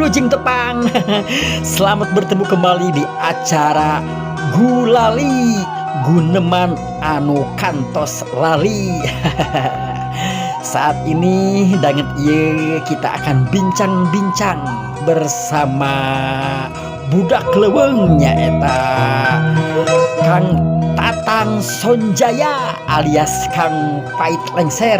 Wilujeng tepang. Selamat bertemu kembali di acara Gulali, Guneman anu kantos lali. Saat ini danget ieu kita akan bincang-bincang bersama budak leuweung, nyaeta Kang Tatang Sonjaya alias Kang Pait Lengser.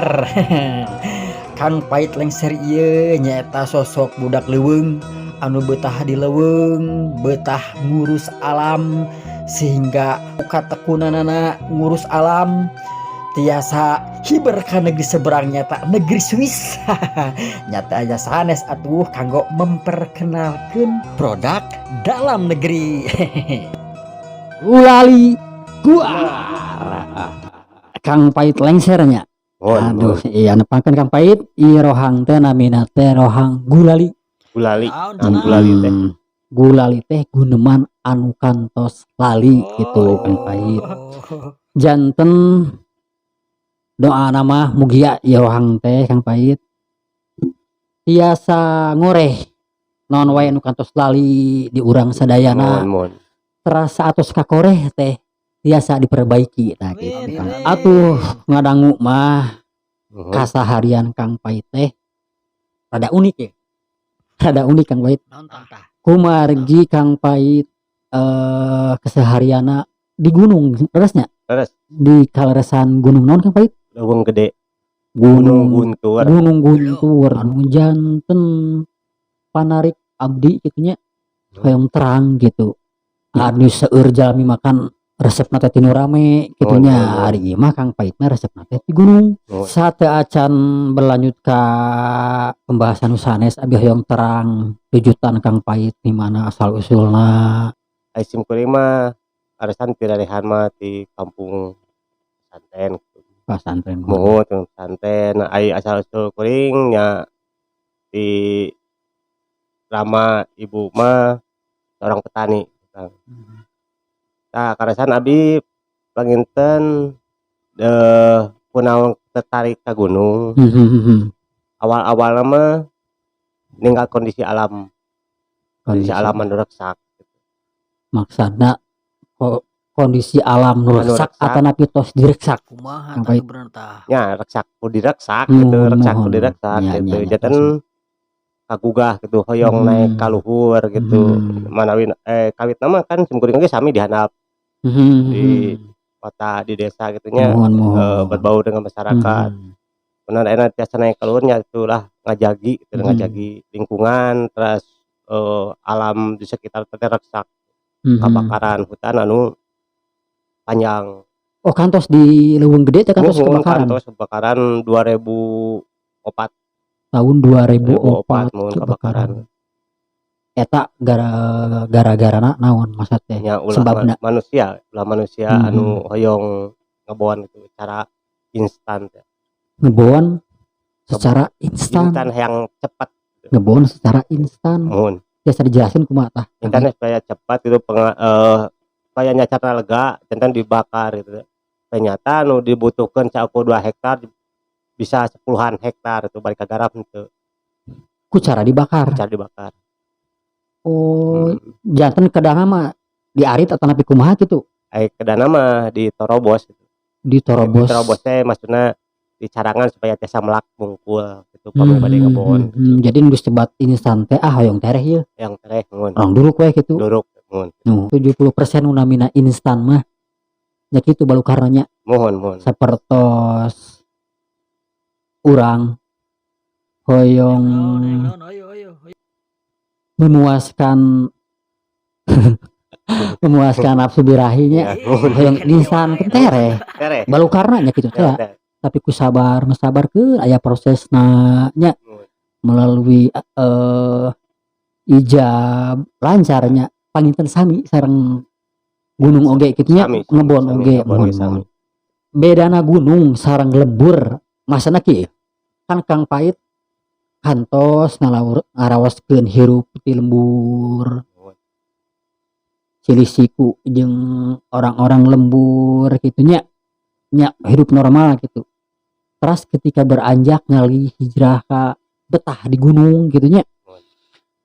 Kang Pait Lengser ieu nyaeta sosok budak leuweung anu betah di leuweung, betah ngurus alam, sehingga katekunanana ngurus alam tiasa hiber ka negeri seberang, nyata negeri Swiss. Nyata aja sanes atuh kanggo memperkenalkan produk dalam negeri. Gulali gua Kang Pait Lengsernya. Oh, aduh, iya, nepangkeun Kang Pait, ieu rohang teh namina teh rohang Gulali. Gulali. Naon Naon cenah? gulali teh? Gulali teh guneman anu kantos lali gitu, Kang Pait. Janten doa nama mugia ieu rohang teh, Kang Pait, tiasa ngoreh naon wae anu kantos lali di urang sadayana. Mohon, mohon. Terasa atos kakoreh teh tiasa diperbaiki, nah gitu. Amin, Kang. amin. Atuh ngadangu mah Mohon. Kasaharian Kang Pait teh rada unik ya, rada unik, Kang Pait. Naon tah? Kumargi Kang Pait kesehariana di gunung, leresnya? Leres. Di kaleresan gunung naon, Kang Pait? Leuweung Gede. Gunung Gunung Guntur. Gunung Guntur anu janten panarik abdi kitu nya, hoyong terang gitu. Anu seueur jalmi makan resepna teh ti nu rame kitu nya. Mohon, mohon. Ari ieu mah Kang Paitna resepna teh ti gunung. Mohon. Sateuacan berlanjut ka pembahasan nu sanes, abi hoyong terang tujutan Kang Pait di mana asal usulna. Ai sim kuring mah aresan pirarihan mah di kampung pesantren. Pasantren. Muhun, pesantren. Ai asal usul kuring nya di rama ibu mah seorang petani, Kang. Tah, kaleresan abi panginten kunaon tertarik ka gunung. Awal-awalna mah ninggal kondisi alam, kondisi Kondisi alam anu reksak. Maksudna kondisi alam nu Anu reksak reksak. Atanapi tos direksak? Kumaha Kang tah Pait? Bener tah? Nya reksak ku direksak gitu, reksak ku direksak gitu. Janten kagugah gitu hoyong naik ka luhur gitu. Manawi kawitna mah kan sim kuring ge sami di handap di kota, di desa gitu nya, Muhun, muhun. Berbaur dengan masyarakat. Kunaon ayeuna tiasa naik ka luhur nya itulah ngajagi gitu, ngajagi lingkungan, terus alam di sekitar teh reksak. Kebakaran hutan anu panjang. Oh, kantos di Leuweung Gede teh kantos Muhun, kebakaran? Kantos kebakaran 2004. Tahun 2004 muhun. kebakaran. Kebakaran. Eta gara-garana naon maksud teh? Nya ulah Sebabna? Manusia, ulah manusia anu hoyong ngebon itu secara instan teh. Ngebon secara instan. Instan yang cepat. Ngebon secara instan. Muhun. Biasa dijelasin kumaha tah? Instan supaya cepat gitu, supaya nyacarna lega, janten dibakar gitu. Ternyata nu dibutuhkan saukur 2 hektar bisa sepuluhan hektar itu balik kagarap henteu. Ku cara dibakar. Cara dibakar. Oh, janten kedahna mah diarit atanapi kumaha gitu? Ai kedahna mah ditorobos gitu. Ditorobos. Ditorobos teh maksudna di carangan supaya tiasa melak mungkul gitu pami bade ngebon. Jadi nu disebat instan teh, ah, hoyong tereh ieu. Yang tereh, muhun. Urang duruk we gitu. Duruk, muhun. Nu 70% nu namina instan mah nya kitu balukarna nya. Muhun, muhun. Sapertos urang hoyong Naon, ayo, ayo, ayo. Memuaskan memuaskan nafsu birahinya, Ya, muhun. Hoyong instan kan tereh. Tereh. Balukarna nya kitu teh. Ya, teh. Tapi ku sabar ngasabarkeun aya prosesna nya melalui ijab lancarnya. Panginten sami sareng gunung oge kitu nya. Sami, sami, Ngebon sami, oge. Ngebon Muhun, ge sami. muhun. Bedana gunung sareng lembur masana kieu kan, Kang Pait kantos ngalaur ngarawaskeun hirup di lembur, silih siku jeung orang-orang lembur kitu nya, nya hidup normal gitu. Terus ketika beranjak ngalih hijrah ka betah di gunung gitu nya.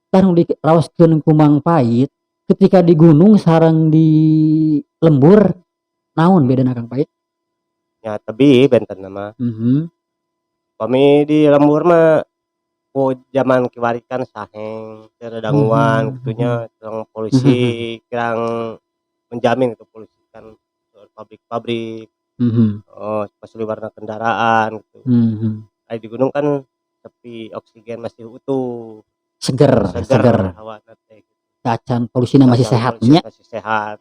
Tah, nu diraoskeun ku Mang Pait ketika di gunung sareng di lembur naon bedana, Kang Pait? Nya tebih bentenna mah. Pami di lembur mah ku jaman kiwari kan saheng, teu dadanguan kitu nya, sareng polusi kurang menjamin gitu, polusi kan pabrik-pabrik. Oh, pasiliwarna kendaraan gitu. Ari di gunung kan sepi, oksigen masih utuh. Seger, seger, seger. Hawana teh. Tacan polusina masih Tacan sehat polusi nya. Masih sehat.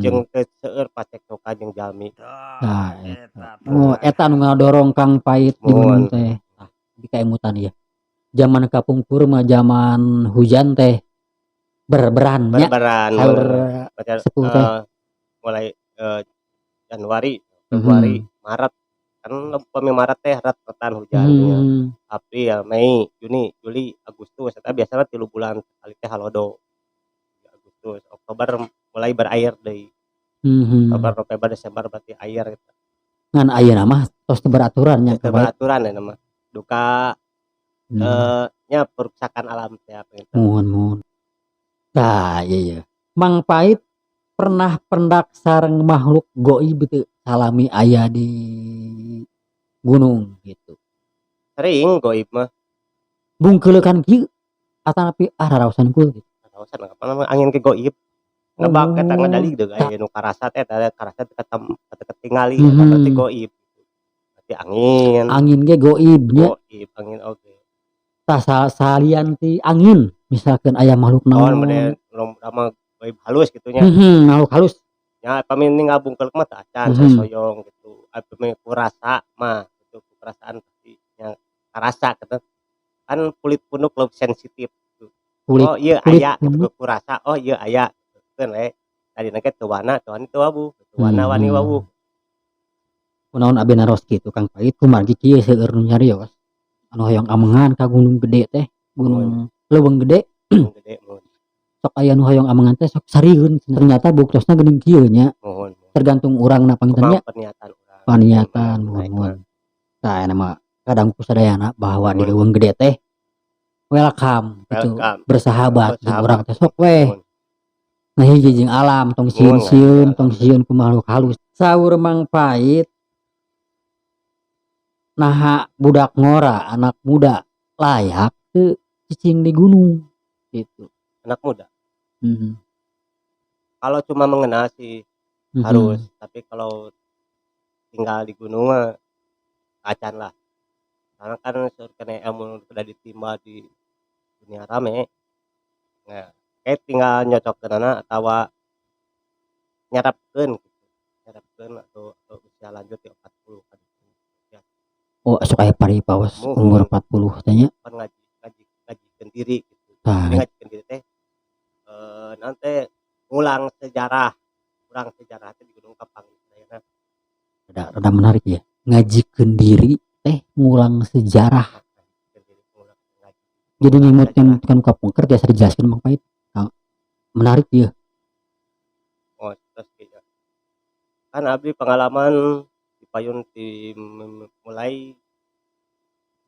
Jeung teu seueur pacektokan jeung jalmi. Tah, eta. Oh, eta nu ngadorong Kang Pait di gunung Muhun. Teh. Tah, di kaemutan ieu. Zaman kapungkur mah zaman hujan teh berberan nya. Berberan. Saur Pacar, sepuh teh. Mulai Januari, Februari, Maret. Kan upami Maret teh ret-retan hujan nya. April, Mei, Juni, Juli, Agustus eta biasana 3 bulan sekali teh halodo. Agustus, Oktober mulai berair deui. Oktober, November, Desember berarti air gitu. Ngan ayeuna mah tos teu beraturan nya, Teu Kang Pait. Beraturan ayeuna mah. Duka nya perusakan alam teh apa gitu. Muhun muhun. Tah, iya iya. Mang Pait pernah pendak sareng makhluk goib teu salami aya di gunung gitu? Sering goib mah. Bungkeuleukan kieu atanapi ah raraosan hungkul gitu? Raraosan apa namanya angin ke goib. Nebak eta ngadalig deui aya nu karasa teh, eta karasa teh katingali eta berarti goib. Berarti angin. Angin ge goib nya. Goib angin oge. Tah, salian ti angin misalkan aya makhluk Oh, naon? Meureun mah goib halus kitu nya. Makhluk halus. Nya pami ninggal bungkeuleuh mah teu acan sasoyong gitu. Upami kurasa mah gitu, ku perasaan pasti nya karasa gitu. Kan kulit punuk lebih sensitif gitu. Kulit Oh ieu kulit aya gitu, punuk. Kurasa oh ieu aya keun we. Tadina ge teu wana, teu wani teu wawuh, teu wana wani wawuh. Kunaon abi naros kitu, Kang Pait, kumargi kieu, seueur nu nyarios anu hoyong amengan ka Gunung Gede teh, Gunung Leuweung Gede. Gunung Gede, muhun. Sok aya nu hoyong amengan teh sok sarieun, ternyata buktosna geuning kieu nya. Muhun. Tergantung urangna panginten nya. Kumaha paniatan urang. Paniatan, muhun Naik muhun. mah. Tah, ayeuna mah kadang ku sadayana bahwa di Muhun. Leuweung Gede teh welcome gitu, Welcome. bersahabat jeung Bersahabat. urang teh sok weh. Muhun. Ngahiji jeung alam, tong Muhun, sieun-sieun, ngahiji tong sieun ku makhluk halus. Saur Mang Pait, naha budak ngora, anak muda layak teu cicing di gunung gitu? Anak muda? Mhm. Kalau cuma mengenal sih harus, tapi kalau tinggal di gunung mah acan lah. Karena kan seueur keneh ilmu udah ditimba di dunia rame. Nah, kayak tinggal nyocokkeunana atawa nyarapkeun gitu. Nyarapkeun atau usia lanjut di 40 kan ya. Oh, sok aya paripaos umur Muhun. 40 teh nya. Pan ngaji ngaji ngajikeun diri gitu. Tah. Jadi ngajikeun diri teh naon teh, ngulang sejarah, urang sejarah teh di Gunung Kapang ayeuna. Rada rada menarik ya. Ngajikeun diri teh ngulang sejarah. Ngajikeun diri ngulang ngaji. Jadi Ngulang ngimut sejarah. Kan kapungkur biasa dijelaskeun Mang Pait. Nah, menarik ya. Oh, terus kieu. Kan abdi pengalaman di payun ti mulai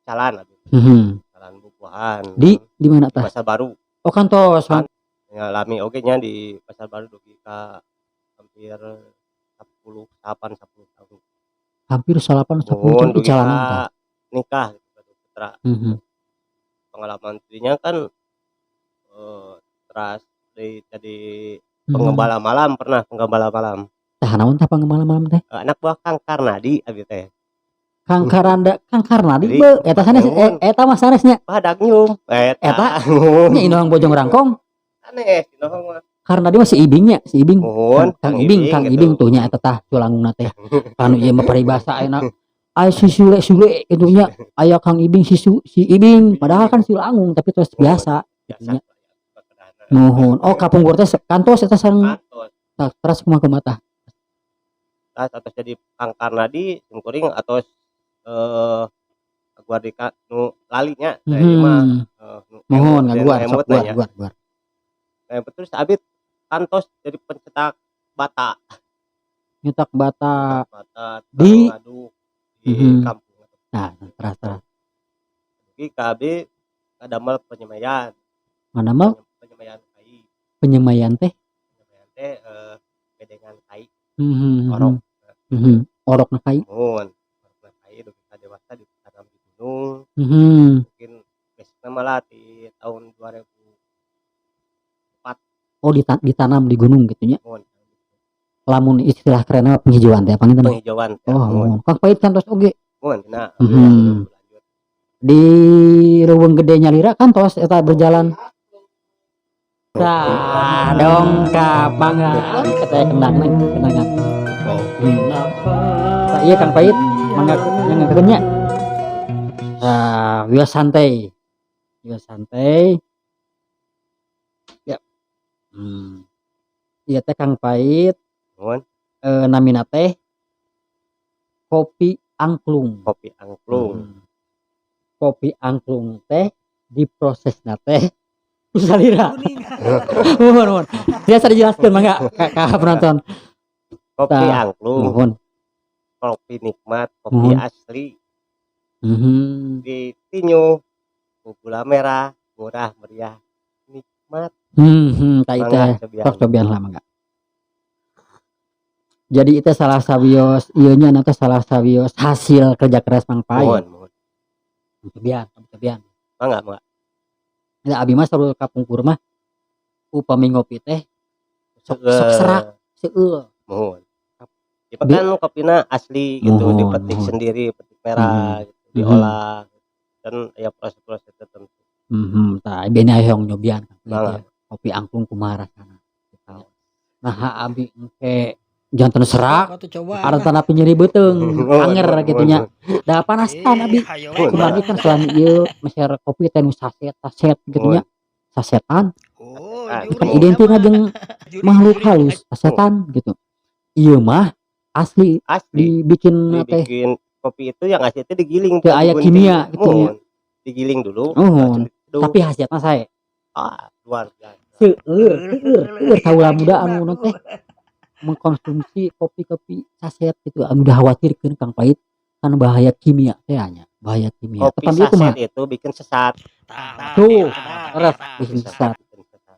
jalan abdi. Jalan bubuhan. Di mana Di tah? Pasar Baru. Oh, kantos. Kan ngalami oge nya di Pasar Baru dugi ka hampir 10 8 10 tahun. Hampir 8 10 Muhun tahun dugi icalanan ka tah. Nikah gitu gaduh putra. Pengalaman dirinya kan teras di jadi penggembala malam, pernah penggembala malam. Tah, naon tah penggembala malam teh? Anak buah Kang Karnadi abi teh. Kang Karanda, Kang Karnadi Jadi, be eta sanes nuhun. eta mah sanes nya. Badak nyum eta. Eta nya Inohong Bojong Rangkong. Sanes Inohong mah. Karnadi mah si Ibing nya, si Ibing. Muhun. Kang Ibing, Kang gitu. Ibing tuh nya eta tah culangungna teh. Anu ieu mah paribasa ayeuna aya si Sule-sule kitu nya, aya Kang Ibing si Ibing, padahal kan Sulangung tapi terus biasa Biasa. gitu nya. Nuhun. Oh, kapungkur teh kantos eta sareng Kantos. Tah, teras kumaha kumaha tah? Tas atos jadi Kang Karnadi simkuring atos guardika nu lali nya teh ieu mah nu Muhun emut, ngaguar nu sok emut guar nya. Guar guar. Nah, terus abdi kantos jadi pencetak bata. Nyetak bata. Bata Di tukang ngaduk di kampung. Nah, teras teras. Dugi ka abdi ngadamel penyemaian. Ngadamel Penyemaian kai. Penyemaian teh? Penyemaian teh bedengan kai. Orok. Orokna kai. Muhun. Orokna kai dugi ka dewasa ditanam di gunung. Mungkin basicna malah di tahun 2004. Oh, ditanam di gunung gitu nya. Muhun. Lamun istilah kerenna mah penghijauan teh panginten. Penghijauan teh. Oh, muhun. Muhun. Kang Pait kantos oge. Muhun dina lanjut. Di Leuweung Gede nyalira kantos eta berjalan. Tah, dongkap mangga kita kendang kendangan. Oh. Tah ieu Kang Pait mangga nyanggakeun nya. Tah, wios santai. Wios santai. Ya. Ieu teh Kang Pait. Muhun. Namina teh Kopi Angklung. Kopi Angklung. Kopi angklung teh diprosesna teh ku salira. Muhun, muhun. Biasa dijelaskeun mangga ka penonton. Kopi Tah, angklung. Muhun. Kopi nikmat, kopi asli. Ditinyu ku gula merah, murah meriah, nikmat. Tah ieu Mangga teh. cobian. Sok cobian lah mangga. Jadi itu salah sawios ieu nya teh salah sawios hasil kerja keras Mang Pait. Muhun, muhun. Cobian, cobian. Mangga, mangga. Da abi mah saur kapungkur mah upami ngopi teh sok sok serak, seueul. Muhun. Ieu kan kopina asli gitu, dipetik sendiri, petik merah gitu, diolah dan ya proses-proses tertentu. Tah bene hoyong nyobian gitu Mangga. Ya. Kopi angklung kumaha rasana gitu. Nah, abi engke janten serak, Atuh coba. arentana nyeri beuteung, anger gitu nya. Da panaskan abi. Kumargi kan selami ieu meser kopi teh nu saset saset gitu nya. Sasetan. Oh, Kan identikna jeung makhluk halus, sasetan gitu. Ieu mah asli, Asli. Dibikin teh. Dibikin kopi itu yang asli itu digiling, Teu aya digunting. kimia gitu nya. Muhun. Digiling dulu. Muhun. Langsung Tapi khasiatna sae. Ah, luar biasa. Seueur, seueur, seueur kaula muda anu naon teh mengkonsumsi kopi-kopi saset gitu anu dikhawatirkeun Kang Pait kan bahaya kimia teh nya, bahaya kimia. Kopi Tepan ieu kumaha? saset itu bikin sesat. Tuh, leres bikin sesat.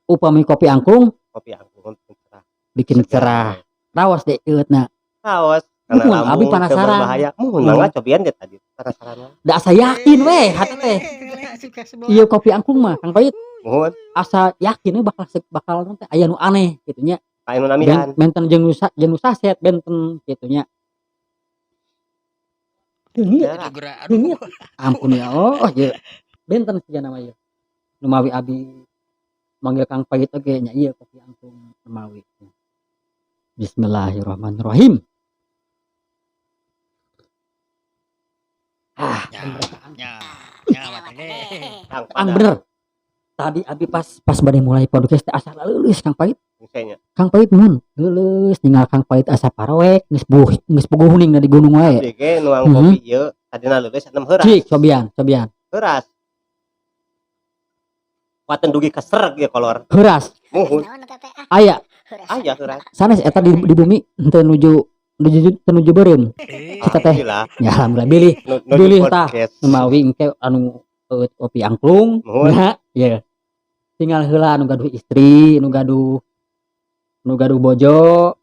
Upami kopi angklung Kopi angklung bikin cerah. Bikin cerah. Rawas deh eutna. Rawas karena Muhun, abi lambung teu penasaran. berbahaya. Muhun, mangga cobian deh, tadi penasaran mah. Da asa yakin weh hati teh. Ieu kopi angklung mah Kang Pait Muhun. Asa yakin we bakal bakal naon teh aya nu aneh gitu nya. Aya nu namian. Benten jeung nu saset benten gitu nya. Leungit, leungit. Ampun ya Allah, ieu benten sigana mah ieu. Numawi abi manggil Kang Pait oge nya ieu kopi angklung Numawi. Bismillahirrahmanirrahim. Ah, Kang Ang bener. Tadi abi pas pas bade mulai podcast teh asa leuleus Kang Pait. Misalnya. Kang Pait mun leuleus ninggal Kang Pait asa paroek geus buh geus puguh huning di gunung wae. Abdi ge nuang kopi ieu tadina leuleus enem heuras. Cik, cobian, cobian. Heuras. Kuatan dugi kesereg ieu kolor. Heuras. Muhun. Aya. Aya heuras. Sanes eta di bumi henteu nuju nuju teu nuju beureum. Kita teh. Alhamdulillah. Ya alhamdulillah bilih Nu bilih tah podcast. Numawi engke anu kopi angklung. Muhun. Nah, ye. Tinggal heula nu gaduh istri, nu gaduh bojo,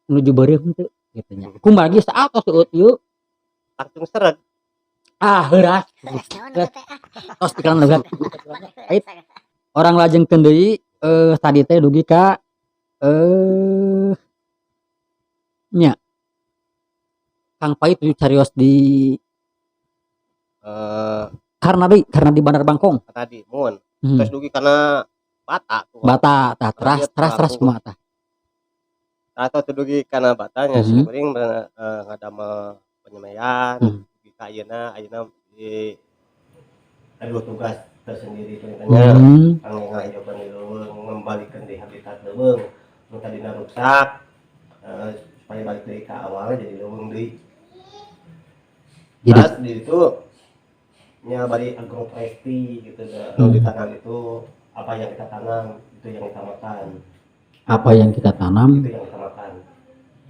nuju beureum teu gitu nya. Kumargi saatos seueut ieu. Langsung sereg. Ah, heuras. Tos iklan logat. Pait. Urang lajengkeun deui tadi teh dugi ka nya. Kang Pait tuh carios di karena di Bandar Bangkong. Tadi mun. Terus dugi kana Bata tuh. Bata tah teras Lanjut, teras teras langsung. kumaha tah? Atau teu dugi kana Batanya kuring ngadamel penyemaian dugi ka ayeuna ayeuna di aya tugas tersendiri ceritanya kangge ngahijaukeun di leuweung, ngembalikan di habitat leuweung nu tadina ruksak supaya balik deui ka awalnya jadi leuweung deui. Jadi Terus di itu nya bari agroforestry gitu da, nu ditanam itu apa yang kita tanam itu yang kita makan. Apa yang kita tanam itu yang kita makan.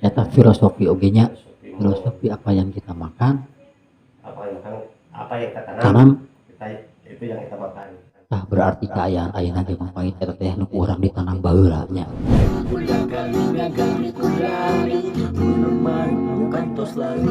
Eta filosofi oge nya. Filosofi. Filosofi apa yang kita makan apa yang makan, apa yang kita tanam, tanam kita itu yang kita makan. Tah, berarti kaayaan ayeuna ge, Mang Pait, eta teh nu ku urang ditanam baheula nya. Ulang kali ngagali ku lari. Gunung manuk kantos lari.